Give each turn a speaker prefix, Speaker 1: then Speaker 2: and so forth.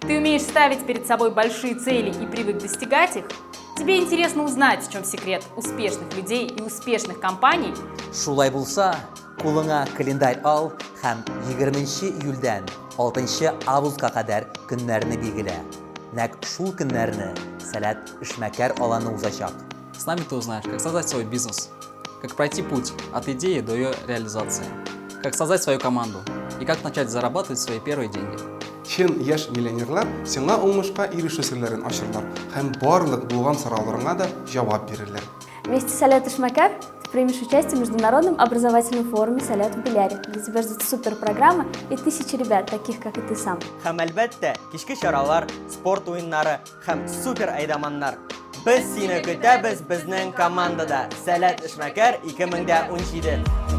Speaker 1: Ты умеешь ставить перед собой большие цели и привык достигать их? Тебе интересно узнать, в чем секрет успешных людей и успешных компаний?
Speaker 2: Шулай булса, кулыңа календарь ал һәм 20 июльдән 6 августка кадәр көннәрне билгелә. Нәкъ шул көннәрне Сәләт эшмәкәр аланы узачак.
Speaker 3: С нами ты узнаешь, как создать свой бизнес, как пройти путь от идеи до ее реализации, как создать свою команду и как начать зарабатывать свои первые деньги.
Speaker 4: Чын яшь миллионерлар сиңа уңышка ирешү серләрен ачырлар һәм барлык булган сорауларыңа да җавап бирерләр.
Speaker 5: Вместе с Сәләт Эшмәкәр ты примешь участие в международном образовательном форуме «Сәләт» в Биляре, где тебя ждет суперпрограмма и тысячи ребят, таких как и ты сам.
Speaker 6: Һәм әлбәттә, кичке чаралар, спорт уеннары һәм супер әйдаманнар. Без сине көтәбез безнең командада. Сәләт эшмәкәр 2017.